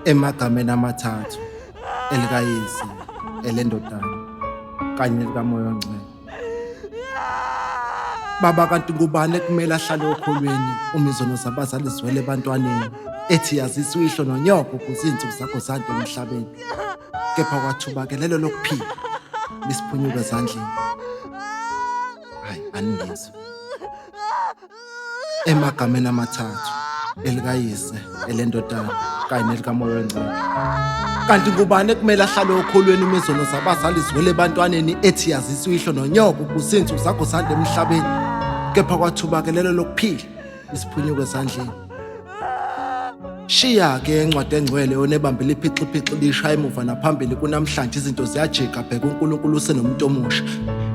Emagameni amathathu elikaYise, eleNdodana kanye nelikaMoya oNgcwele. Baba kanti ngubani ekumele ahlale okholweni uma izono zabazali ziwele ebantwaneni ethi yazisa uyihlo nonyoko ukuze izinsuku zakho zande emhlabeni. Kepha kwathuba-ke lelo lokuphila lisiphunyuka ezandleni. Hayi aningizwa. Emagameni amathathu elikayise, elendodana kanye nelikaMoya oNgcwele. Kanti ngubani ekumele ahlale okholweni uma izono zabazali ziwele ebantwaneni ethi yazisa uyihlo nonyoko ukuze izinsuku zakho zande emhlabeni. Kepha kwathuba-ke lelo lokuphila isiphunyuka ezandleni. Shiya-ke encwadi engcwele yona ebambile iphixiphixi lishaya emuva naphambili kunamhlanje izinto ziyajika bheka uNkulunkulu usenomuntu omusha.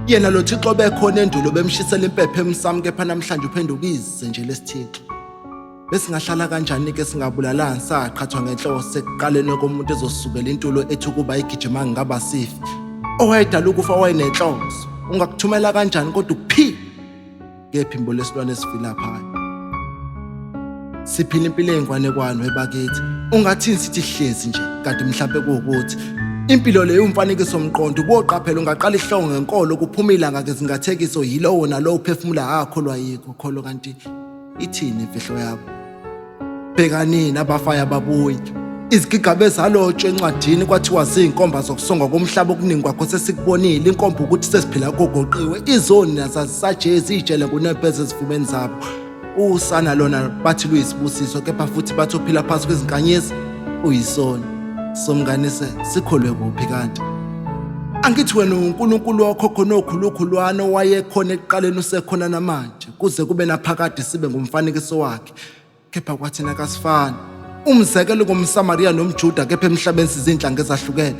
Yena lo Thixo bekhona endulo bemshisela impepho emsamo kepha namhlanje uphenduka ize nje lesithixo. Besingahlala kanjani-ke singabulalani saqhathwa ngenhloso ekuqaleni komuntu ezosukela intulo ethi ukuba igijima ngingaba sifi. Owayedala ukufa wayenenhloso. Ungakuthumela kanjani kodwa ukuphila? Ngephimbo lesilwane esifilaphayo. Siphila impilo eyingwanekwane webakithi. Ungathini sithi hlezi nje kanti mhlampe kuwukuthi impilo leyo umfanekiso mqondo uboqaphela ungaqala ihlongo ngenkolo kuphuma ilanga ngezingathekiso yilowo nalowo uphefumula akholwa yikho kholo kanti ithini imfihlo yakho. Bhekanini abafayo ababuyi. Izigigaba ezalotshwa encwadini kwathiwa ziyinkomba zokusongwa komhlaba okuningi kwakho sesikubonile inkomba ukuthi sesiphila kogoqiwe izoni nazazisajezi iy'tshele ngunembeza ezifubeni zabo usana lona bathi luyisibusiso kepha futhi bathi ophila phasi kwezinkanyezi uyisoni somnganise sikholwe kuphi kanti angithi wena uNkulunkulu wokhokho nokhulukhulwana owayekhona ekuqaleni usekhona namanje kuze kube naphakade sibe ngumfanekiso wakhe Kepha kwathina kasifani. Umzekelo ngomSamariya nomJuda kepha emhlabeni sizinhlanga ezahlukene.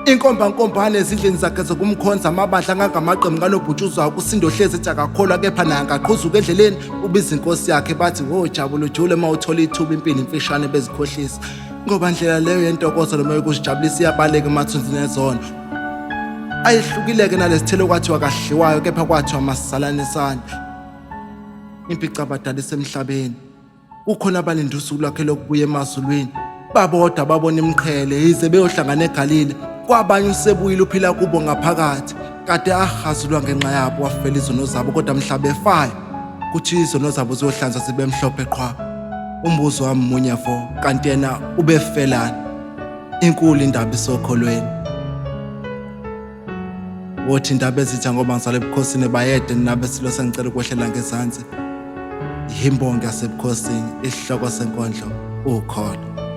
Inkomba nkombane ezindlini zakhe zokumkhonza amabandla angangamaqembu kanobhutshuzwayo kusindo hlezi ethi akakholwa kepha naye angaqhuzuka endleleni ubiza inkosi yakhe bathi wo jabula ujule uma uthola ithuba impilo imfishane bezikhohlisa ngoba ndlela leyo yentokozo noma yokuzijabulisa iyabaleka emathunzini ezono ayehlukile-ke nalesithelo kwathiwa kadliwayo kepha kwathiwa masizalanisane Impicabadala isemhlabeni. Kukhona abalinde usuku lwakhe lokubuya emazulwini. Babodwa babona imqhele yize beyohlangana eGalile. Kwabanye usebuyile uphila kubo ngaphakathi. Kade ahazulwa ngenxa yabo wafela izono zabo kodwa mhla befayo kuthi izono zabo ziyohlanzwa zibe mhlophe qhwa. Umbuzo wami munye vo kanti yena ubefelani? Inkulu indaba isokholweni. Wothi indaba ezitha ngoba ngisale ebukhosini bayede nina besilo sengicela ukwehlela ngezansi. Yimbongi yasebukhosini isihloko senkondlo ukholo.